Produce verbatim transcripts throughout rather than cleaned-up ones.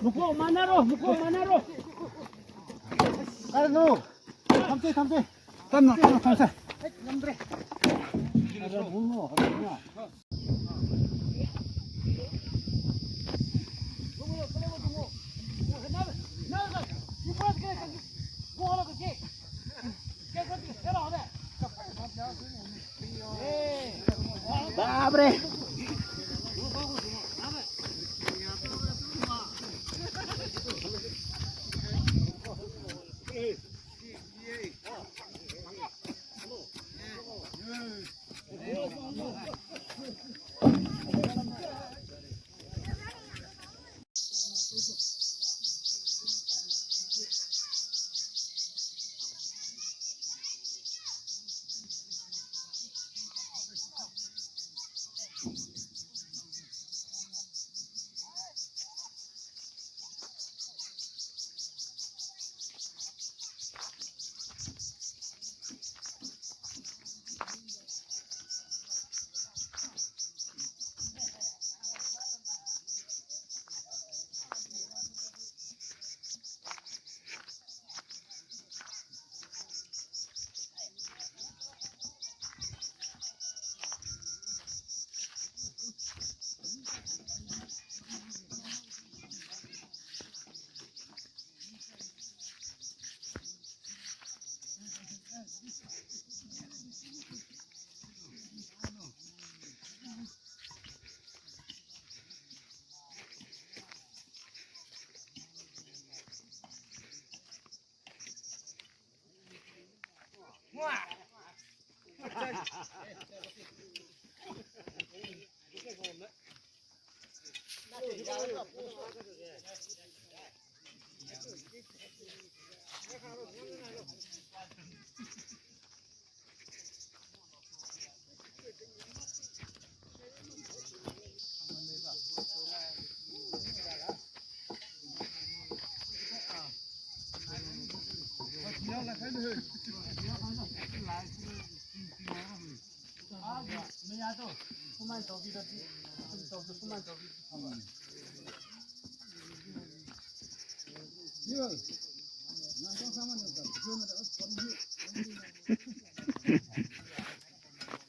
Muko manaro, muko manaro. Ano, thamse, thamse. Tamna, tamna, thamse. Ngamdre. Ara bungo, ara bungo. Babre.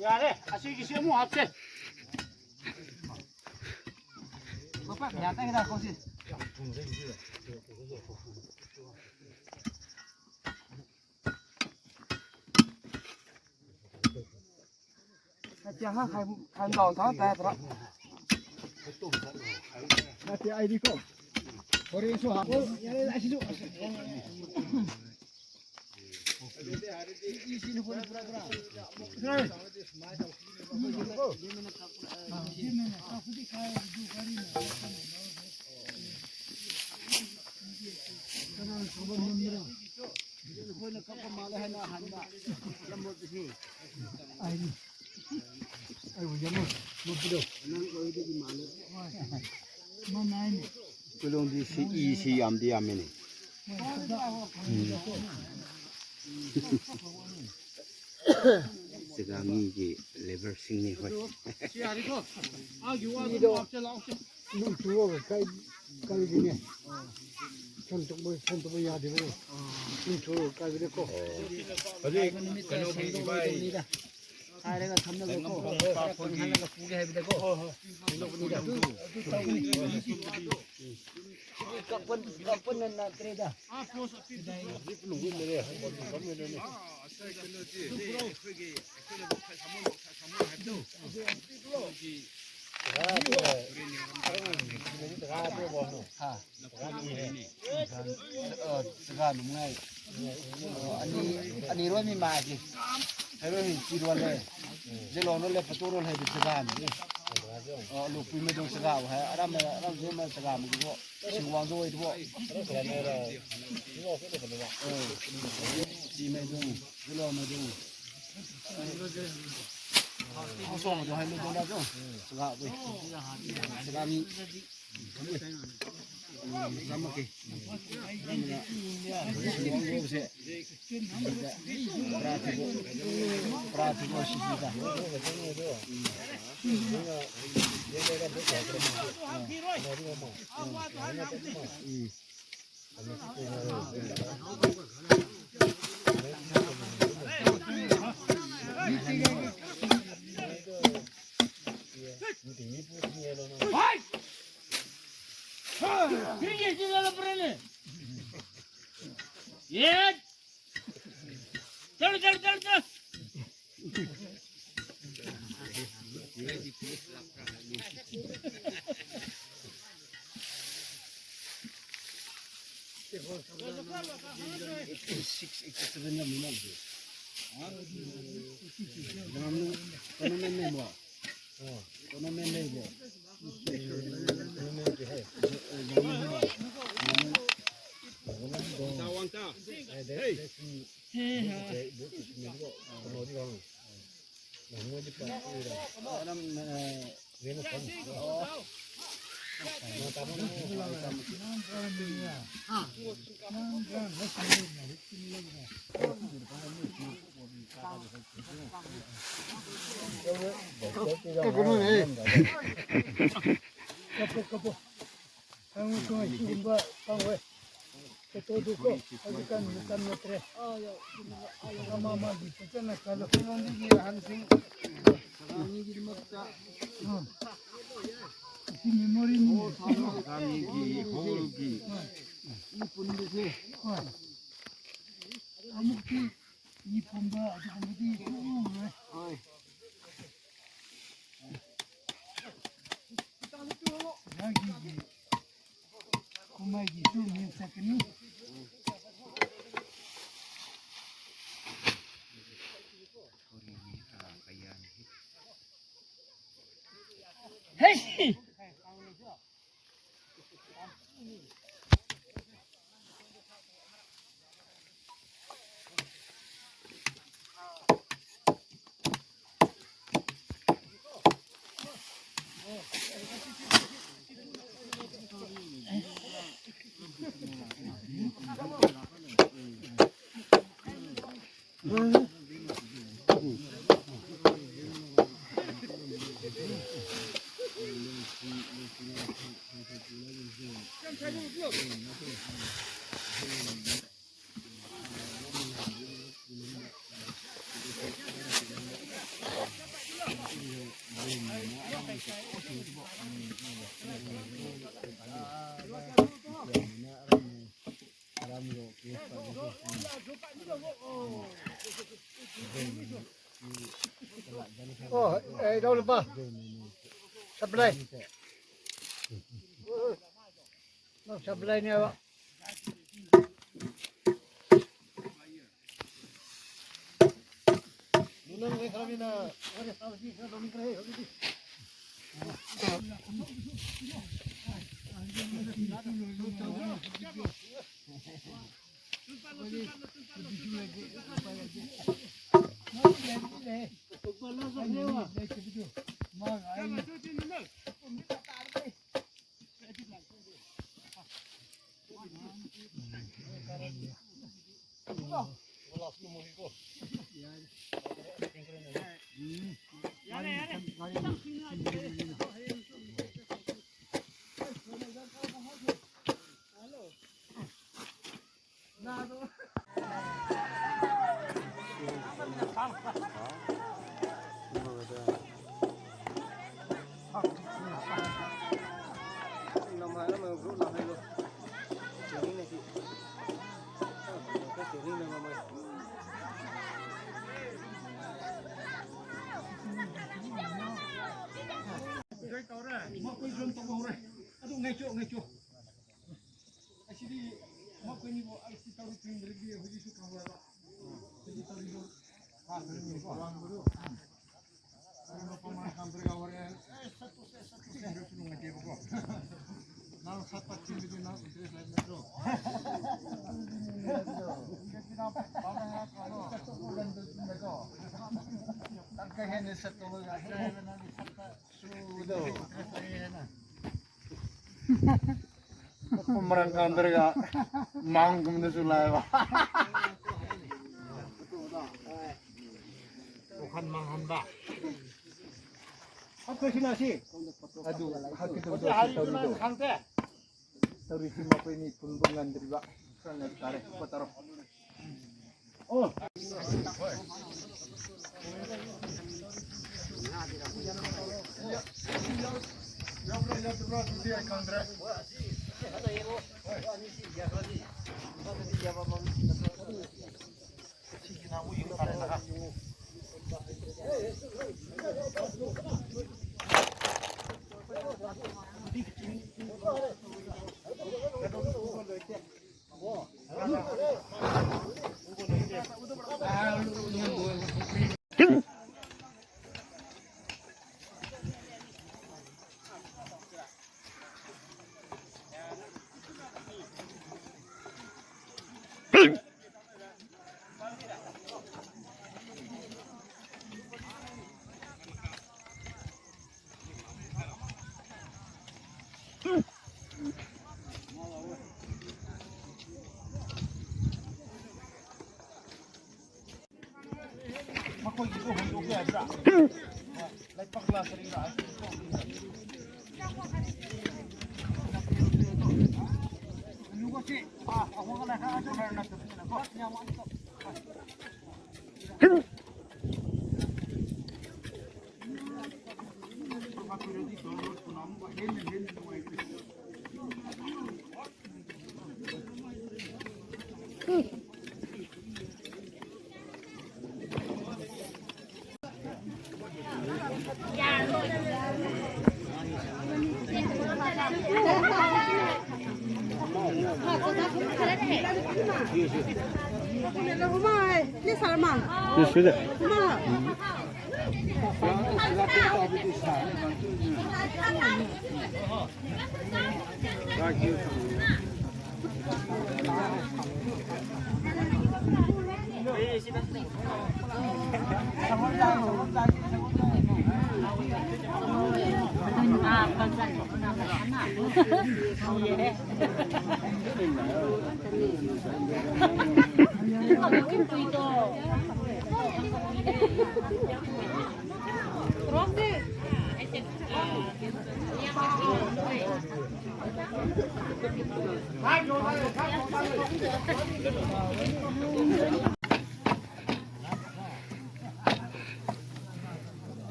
Yare, asigi se mu hapse. Papa, ya ta hira ko si. Atia ha khai, khai dao ta ta tra. Atia ai di ko. Hori su ha. Kulungdi si i si yamdi yamene. Chaga migi labour singni hoi. Nung tuo kai, kai bine. San tok bo, san tok bo ya de bo. Nung tuo kai bine ko. Hadi, kano bi bai. Hailaga thamna ko. Hailaga puge haibide ko. Kapan, kapan na na treda. ꯑꯩꯈꯣꯏꯒꯤ, ꯑꯩꯈꯣꯏꯅ ꯁꯥꯃꯨ, ꯁꯥꯃꯨ ꯍꯥꯏꯕꯗꯣ꯫ ꯍꯥ꯫ ꯑ, ꯆꯒꯥ ꯅꯨꯡꯉꯥꯏ꯫ ꯑ, ꯑꯅꯤ, ꯑꯅꯤ ꯔꯣꯏ ꯃꯤ ꯃꯥꯒꯤ꯫ ꯍꯩꯔꯣꯏ ꯍꯤꯡ ꯆꯤꯔꯣꯜꯂꯦ꯫ ꯖꯦꯂꯣꯡꯅ ꯂꯦꯞꯄ ꯇꯣꯔꯣꯜ ꯍꯥꯏꯕ ꯆꯒꯥ ꯅꯤ꯫ ꯑ, ꯂꯨꯄꯤ ꯃꯗꯨ ꯆꯒꯥ ꯍꯥꯏ꯫ ꯑꯔꯥꯝ, ꯑꯔꯥꯝ ꯖꯦ ꯃ ꯆꯒꯥ ꯃꯗꯨ꯫ ꯁꯤꯡꯋꯥꯡꯗ ꯑꯣꯏꯗꯕꯣ꯫ ꯑ, ꯁꯤꯃꯩꯗꯨ, ꯖꯤꯂꯣ ꯃꯩꯗꯨ꯫ ꯍꯥꯎꯁꯣ ꯃꯗꯨ ꯍꯥꯏꯂꯨ ꯗꯣꯅ ꯗꯣ꯫ ꯁꯒꯥ ꯕꯨ꯫ ꯁꯒꯥ ꯃꯤ꯫ ꯆꯥꯝꯃꯛꯀꯦ꯫ ꯁꯤꯡꯋꯥꯡꯗ ꯁꯦ꯫ ꯄ꯭ꯔꯥꯊꯤꯕ, ꯄ꯭ꯔꯥꯊꯤꯕ ꯁꯤꯁꯤꯗ꯫ ꯎꯝ꯫ Yes. Chalo, chalo, chalo, chalo. Six, eight, seven na muna. Ram, kono men men wa. Kono men men wa. Tawang ta. Hey. Kapo, kapo. Ang ito, simba, pangwe. Ito duko, aji kan, kan matre. Ama, ama, di, pachana, kalo. Hmm. Si memory ni. Kami gi, whole gi. Ipun de se. Amuk ki, ipun ba, aji kan di, hmm, eh. Oi. Yagi gi. Kumai gi tu min sakni. Hey! Oh, eh, dao le ba. Supply. Nang supply ni ba. Makoi jon tabo hore. Adu ngaicho, ngaicho. Asidi makoi nibo, asi tauri pindri di, huji su kang ba. Huji tauri bo. Ha, tauri ni ko. Tauri bo pamang kang tauri ga hore. Eh, satu se, satu se. Nang sapa chim di nang interest lai na jo. Tangka hen ni satu ga, hen ni satu. Marang kang tauri ga mang kumna sulai ba. Ukhan mang han ba. Apa sih nasi? Aduh, hak itu betul sih tauri tu. Tauri si makoi ni pun bengan dari ba. Sana tarik, apa taruh?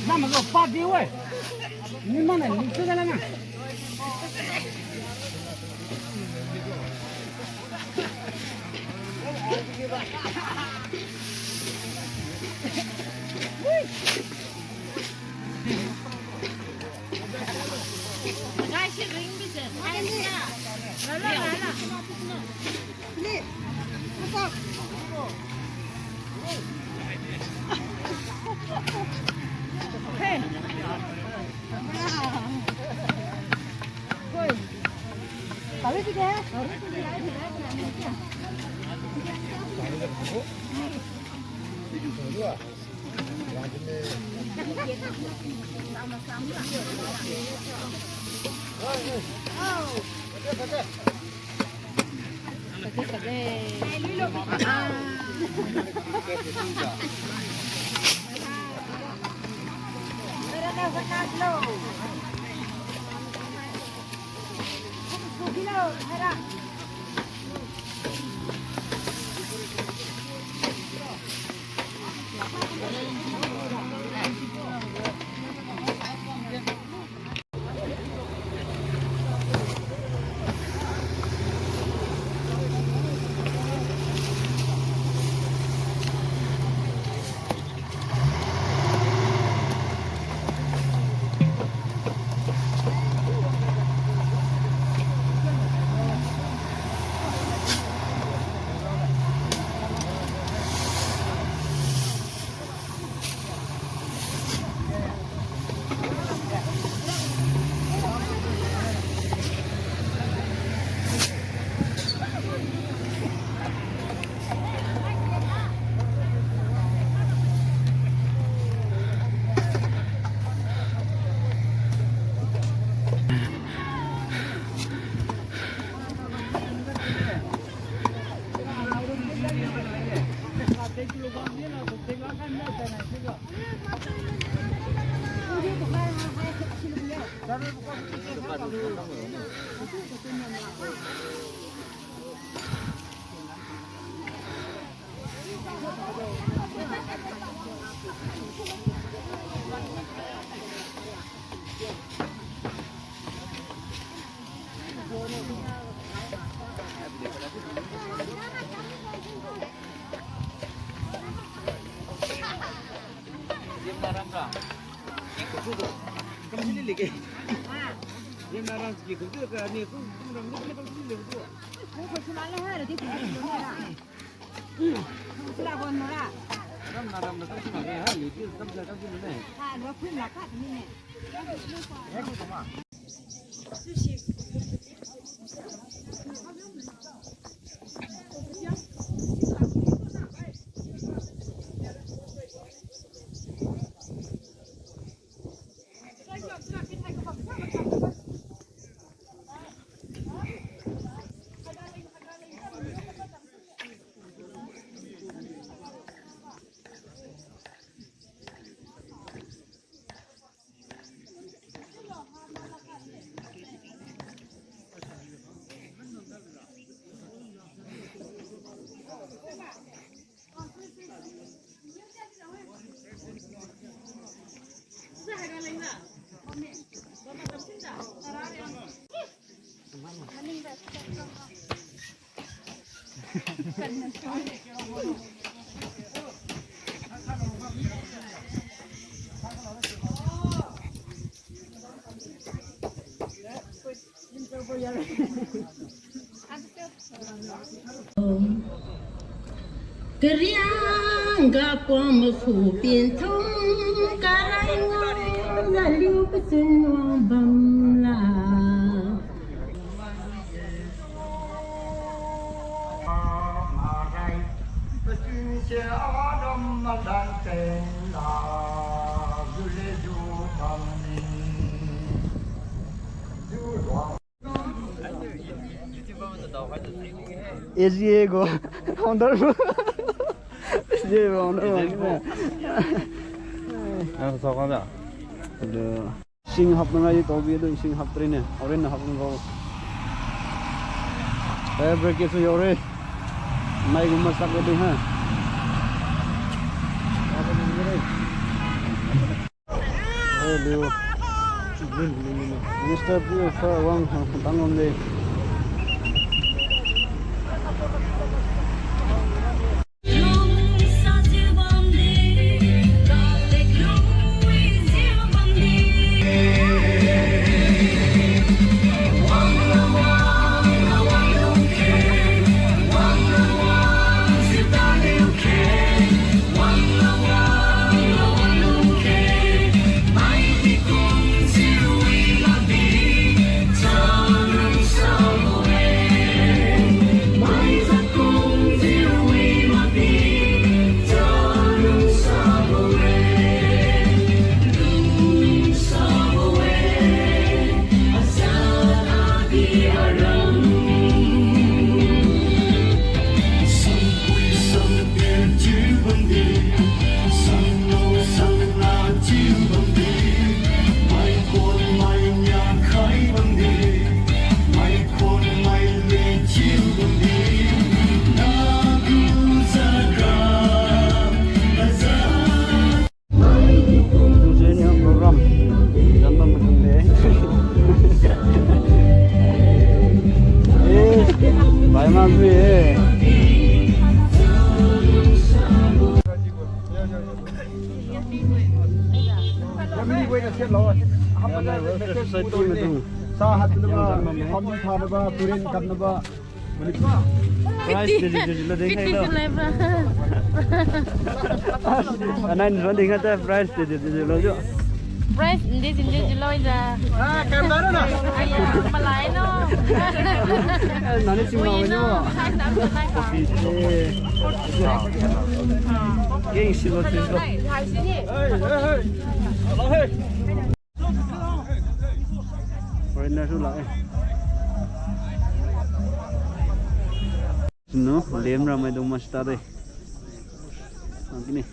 Nama lo pa di we. Ni mana ni tu dalam ah. Kariang ga pom makhu pinthung karai ngao naliu pachun wang bamla. A G A go founder. A G A founder. Ang sa kang da. Aduh. Ising hap ngai taobi aduh, ising hap trine. Orange hap ngai. Fire brigade su yore. Mai gum masak aduh ha. Hello. Minister pi fa wang hang tang wang de. Society maidung. Sa hatnaba, family thanaba, turen kamnaba. Prize de de de de de. Fifty leba. Anai ni ron ding kata prize de de de de lo jo. Prize de de de de lo ja. Ah, kamera na. Aya, malai no. Nani sing lo no. Coffee. Keng si lo si lo. Hey, hey, hey. Hello, hey. Foreigner su la eh. No, lemra maidung masta de. Ang kini.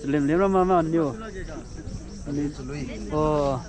Lem, lemra mama niu. Oh.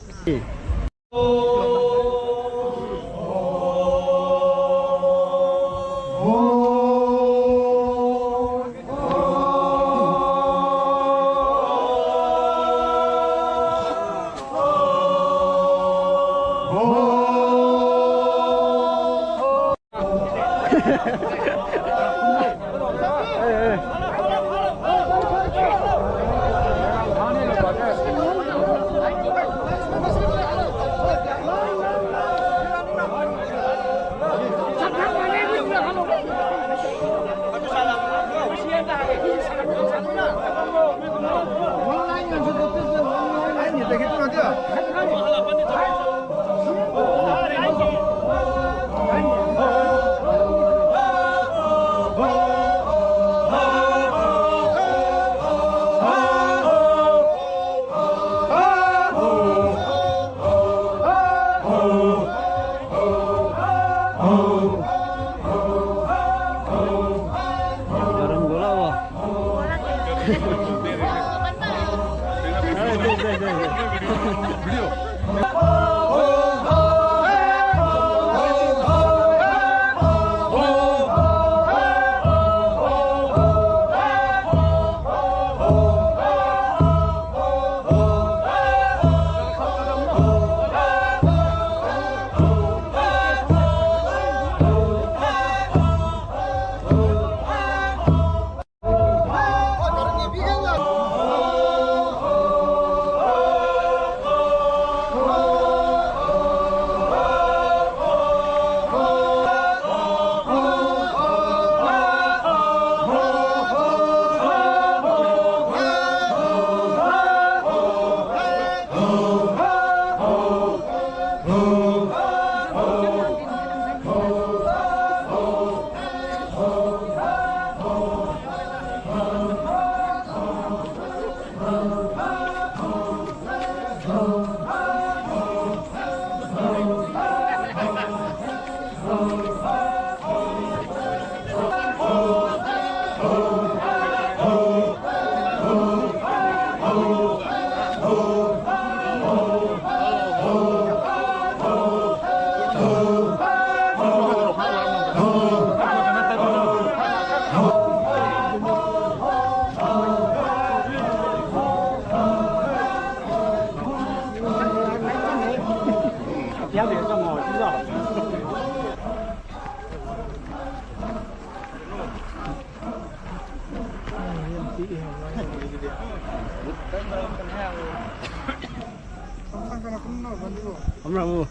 Amra bu.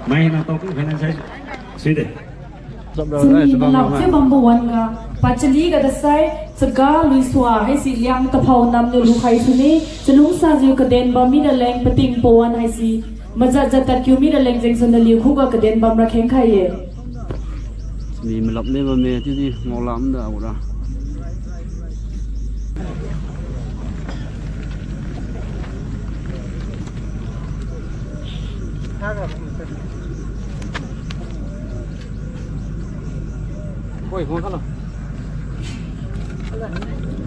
Mai na tao ku khana sai suide. Chami malak chiu bambo wan-ga, pachali ga dasai, chaga luisua haisi Liang Taphao namniu lukhai sune, chalungsajiu kaden bam mi raleng pating pawan haisi, majat jat tadkiu mi raleng jengsun naliu khuga kaden bamra khengkhai-e. Mi malap ne bamme, chiudi ngaolam da ura. Koi, koi, kalo.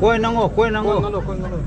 Koi nang o, koi nang o. Koi nang o, koi nang o.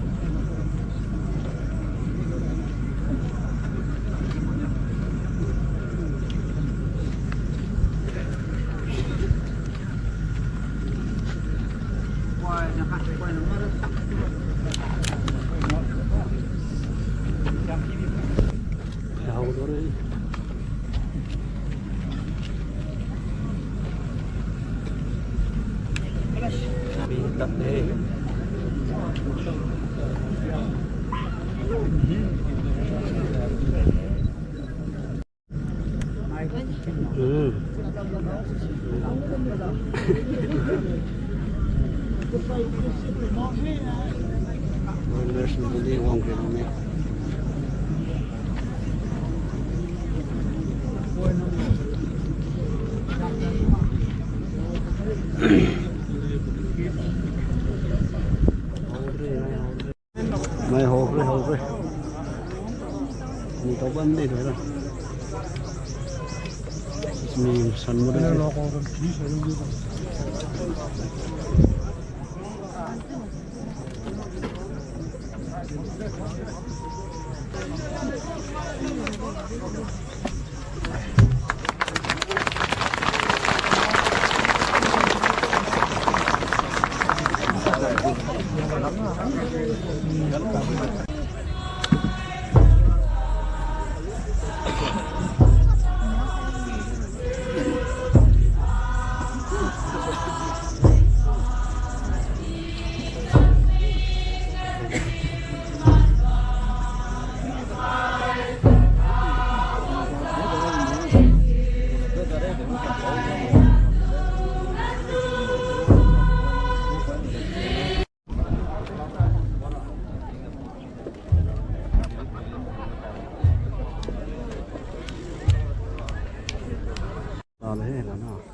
Mai hokre, hokre. Ni tao ban de, hokre. Mi san mo de.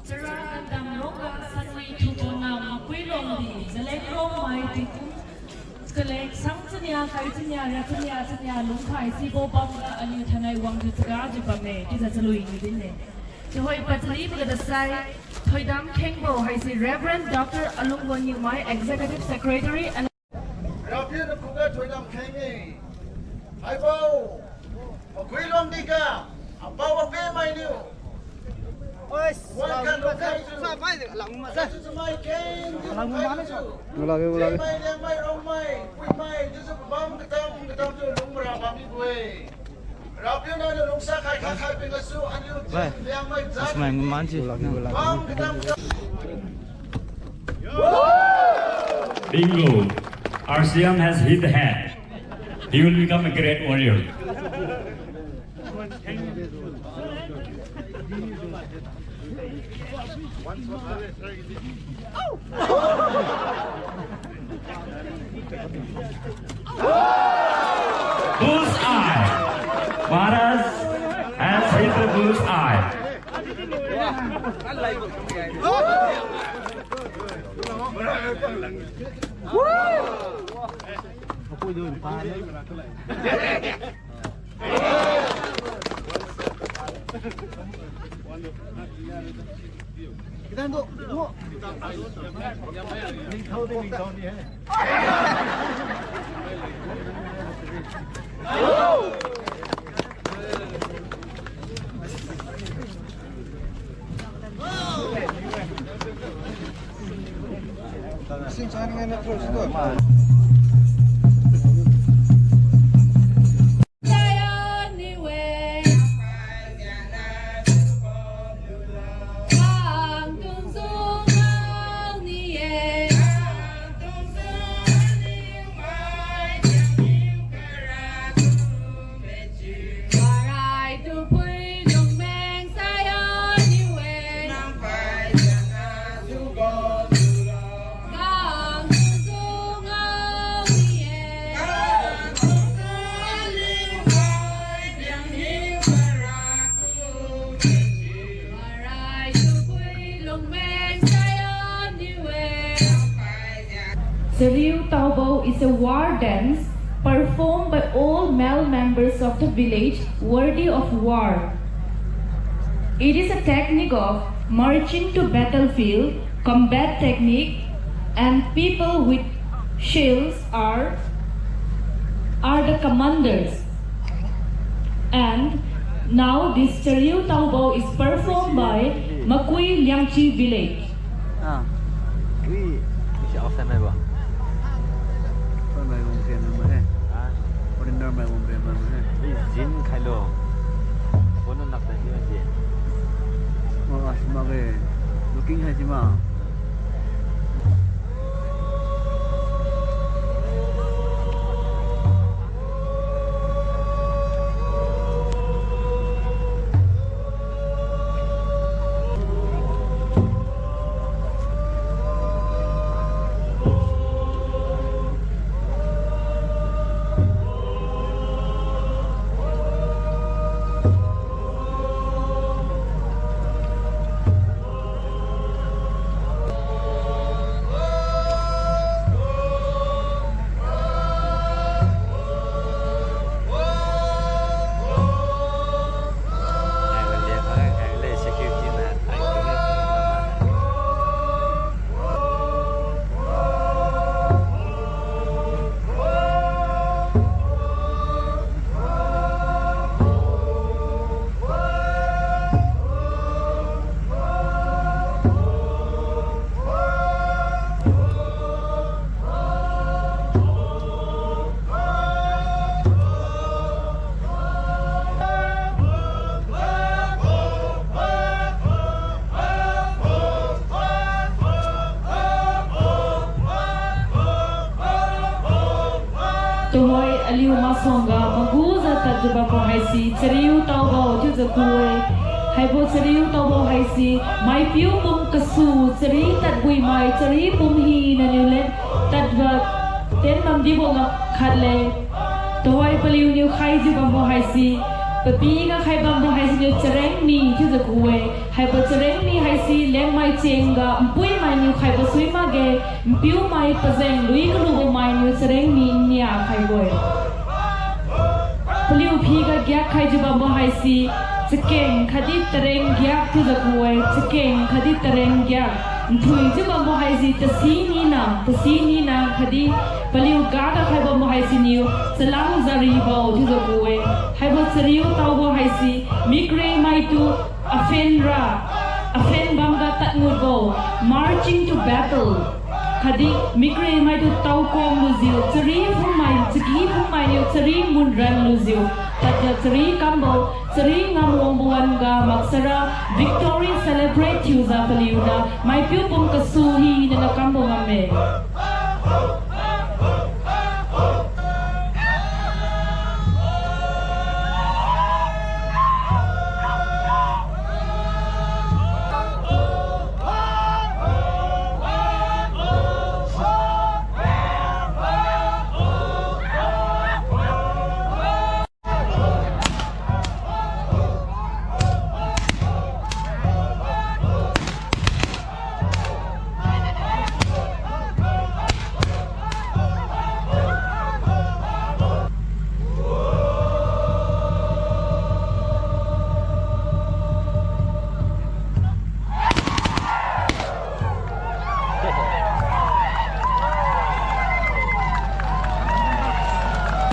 Chara kandam rongga sanwi thubo nam Makuilongdi, Zeliangrong mai tingkum kalek sang chania, khai chania, ra chania, chania lungkhai sibo bamga aliu thainai wangjiu chaga jiu bamme, chiujiu chalui nidinne. Tuhoi pachalibo ga dasai, Thoidam Khengbo haise Reverend Doctor Alungwon Newmai, Executive Secretary and Rapiu nakhuga Thoidam Kheng-e. Haibo, Makuilongdi ga, apao ape mainiu. Wan kan lungkhaijiu. Chamai kheng, chamai kheng. Wulage, wulage. Mai, Liangmai, Rongmai, Puimai, chiujiu pabam katam katamjiu lungmara bammibo-e. Rapiu nangniu lungsa khai kha khai ping gasu aliu Liangmai jat. Asmai nguman si. Bam katam katam. Bingo. R C M has hit the head. He will become a great warrior. Bullseye! Maharaj has hit the bullseye. Chariu Taobo is a war dance performed by all male members of the village worthy of war. It is a technique of marching to battlefield, combat technique, and people with shields are, are the commanders. And now this Chariu Taobo is performed by Makui Liangchi village. Ah. Ui, isi outside mai ba? Outside mai wang rian mai he. Ha? Foreigner mai wang rian mai he. Ui, zin khailo. Phone nak ta zin zin. Oh, ah, sima ke. Looking hai sima. Tuhoi aliu masuangga magujiu tadjiu bambo haise Chariu Taobo chiujiu ku-e. Haibo Chariu Taobo haise maipiu pum kasu chari tadbuimai chari pum hinaniu leng tadjiu tien bamdibo ngam khatle. Tuhoi paliuniu khaijiu bambo haise, papiga khai bambo haiseniu charengmi chiujiu ku-e. Haibo charengmi haise lengmai chengga npuimainiu khaibo sui makge, npiumai pajeng lui kalubo mainiu charengmi nia khaibo-e. Paliu phiga giak khaijiu bambo haise, chakeng khatdi tareng giak chiujiu ku-e, chakeng khatdi tareng giak. Nthuijiu bambo haise tasi nina, tasi nina khatdi paliu gada khai bambo haiseniu chalang jaribo chiujiu ku-e. Haibo Chariu Taobo haise mikremaitu aphen ra, aphen bamga tadngutbo, marching to battle. Khatdi mikremaitu taokom lujiu, chari phungmai, chaki phungmainiu chari munran lujiu, tadjiu chari kambo, chari ngamwangbo wan-ga maksara victory celebrate thiujiu paliuniu maipiu pum kasu hinaniu kambo ngamme.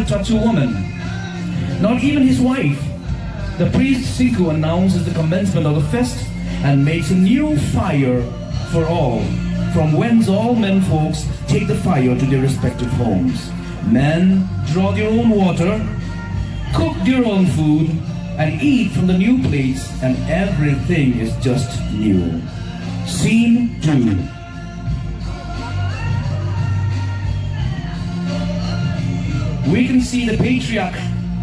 Such a woman, not even his wife. The priest Singku announces the commencement of the fest and makes a new fire for all, from whence all men folks take the fire to their respective homes. Men draw their own water, cook their own food, and eat from the new plates, and everything is just new. Scene two. We can see the patriarch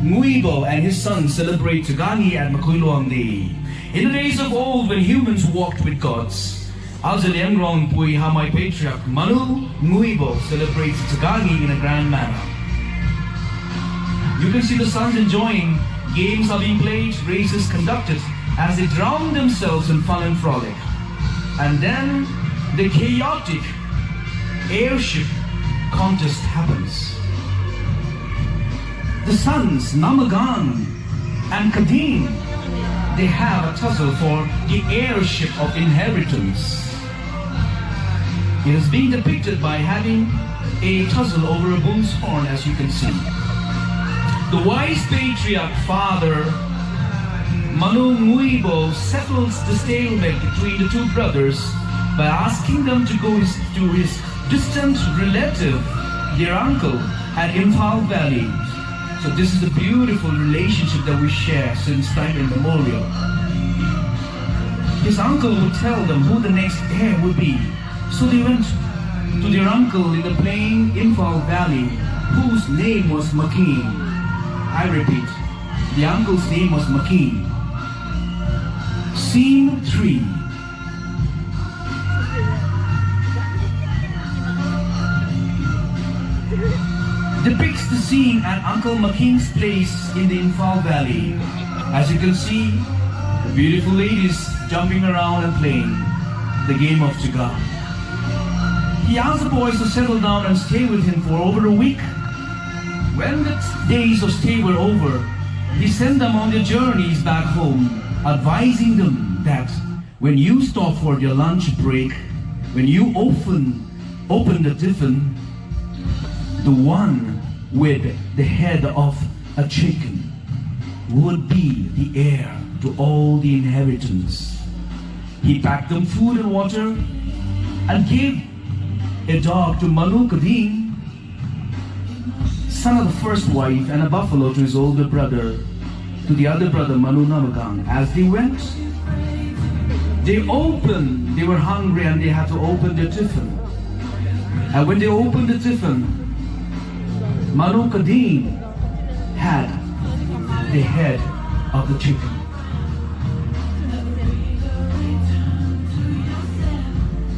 Nguibo and his son celebrate Chagani at Makuiluangdi. In the days of old, when humans walked with gods, Azeliang Rongpui Hamai patriarch Manu Nguibo celebrates Chagani in a grand manner. You can see the sons enjoying, games are being played, races conducted as they drown themselves in fun and frolic. And then the chaotic airship contest happens. The sons, Namagang and Kadin, they have a tussle for the heirship of inheritance. It is being depicted by having a tussle over a bull's horn, as you can see. The wise patriarch father, Manu Nguibo, settles the stalemate between the two brothers by asking them to go his, to his distant relative, their uncle, at Imphal Valley. So this is a beautiful relationship that we share since time immemorial. His uncle would tell them who the next heir would be. So they went to their uncle in the plain Imphal Valley, whose name was Making. I repeat, the uncle's name was Making. Scene three. Depicts the scene at Uncle Making's place in the Imphal Valley. As you can see, the beautiful ladies jumping around and playing the game of Chaga. He asked the boys to settle down and stay with him for over a week. When the days of stay were over, he sent them on their journeys back home, advising them that when you stop for your lunch break, when you open, open the tiffin, the one with the head of a chicken would be the heir to all the inheritance. He packed them food and water and gave a dog to Manu Kading, son of the first wife, and a buffalo to his older brother, to the other brother, Manu Namagang. As they went, they opened, they were hungry and they had to open the tiffin. And when they opened the tiffin, Manu Kading had the head of the chicken.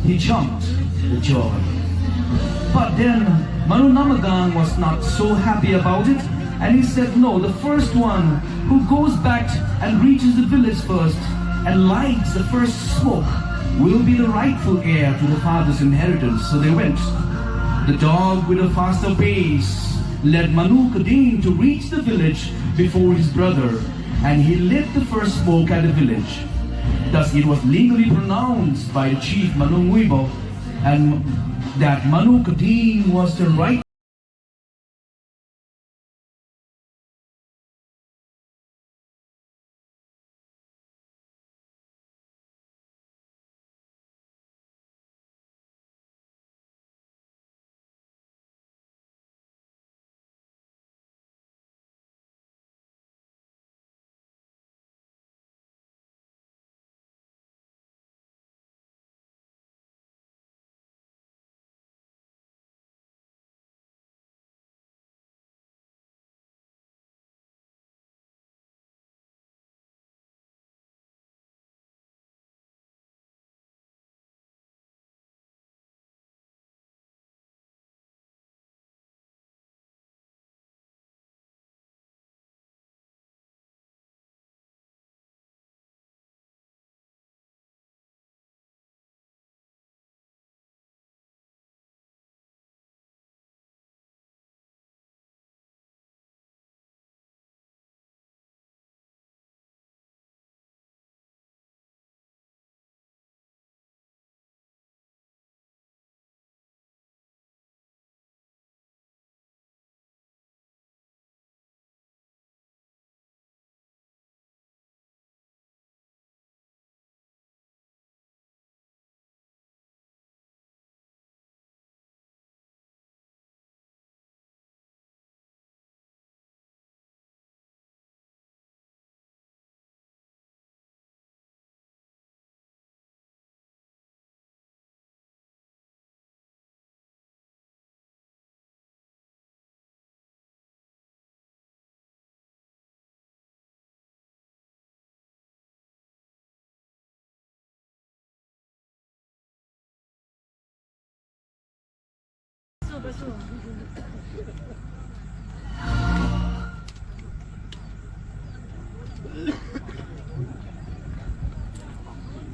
He jumped with joy. But then Manu Namagang was not so happy about it, and he said, "No, the first one who goes back and reaches the village first and lights the first smoke will be the rightful heir to the father's inheritance." So they went. The dog, with a faster pace, led Manu Kading to reach the village before his brother, and he lit the first smoke at the village. Thus, it was legally pronounced by the chief Manu Nguibo and that Manu Kading was the right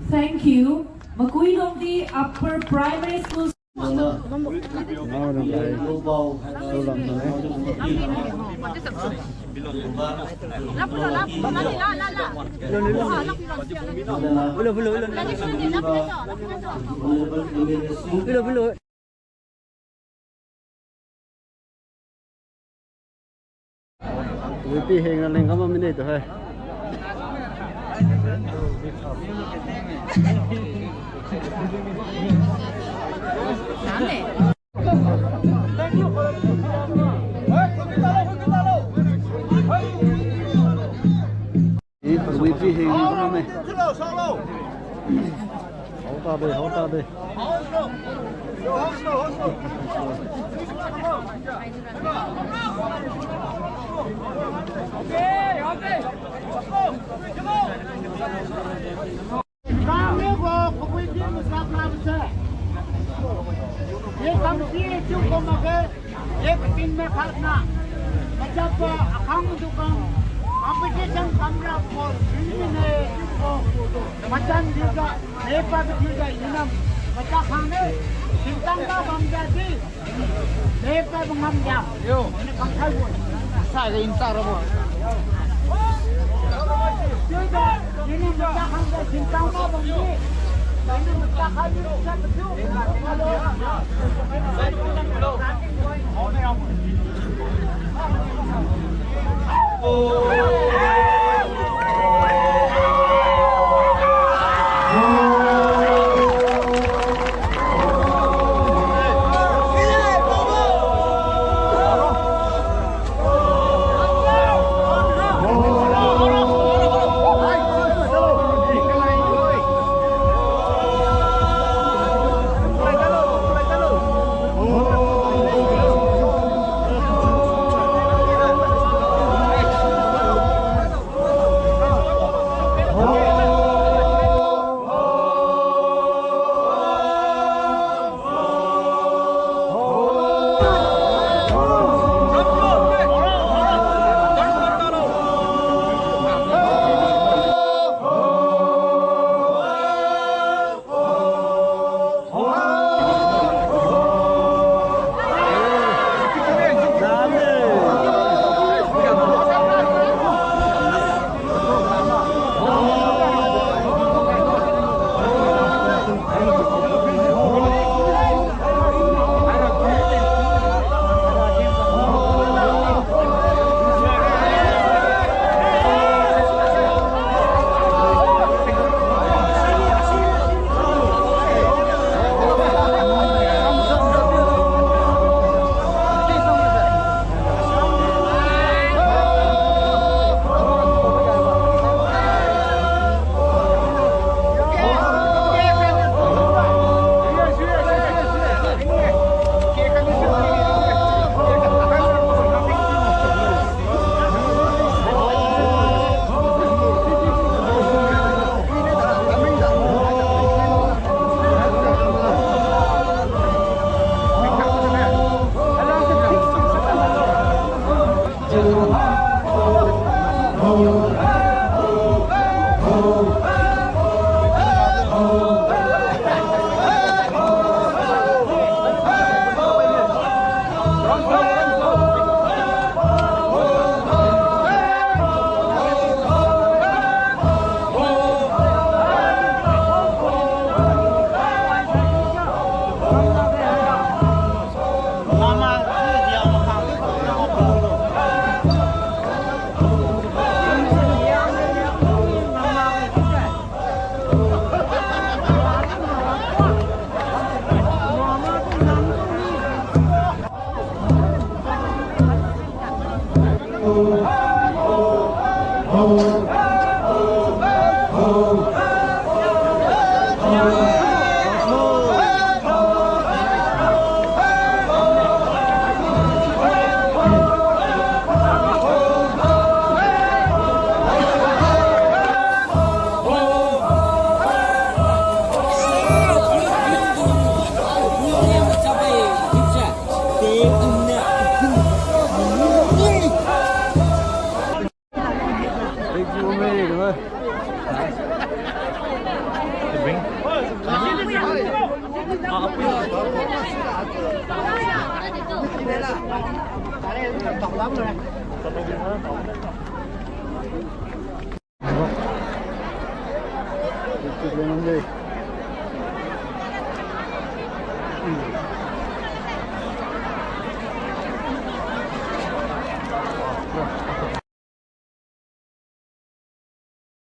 Thank you. Makuilongdi Upper Primary School. VP heng na leng kam mine tu hai. VP heng na kam mine. Hao ta de, hao ta de. Ye kam si chiu ko makge, ye kating me khatna. Machapa akhang tu kam, competition kamra ko, sini ne ko. Machan diuga, lepa diuga, inam. Macha khang ne, sintang ba bam jadi. Lepa bangam ya. Ini kangkai bo. Sa ga inta ra bo. Ini macha khang ga sintang ba bam di. Ini macha khang ni sa.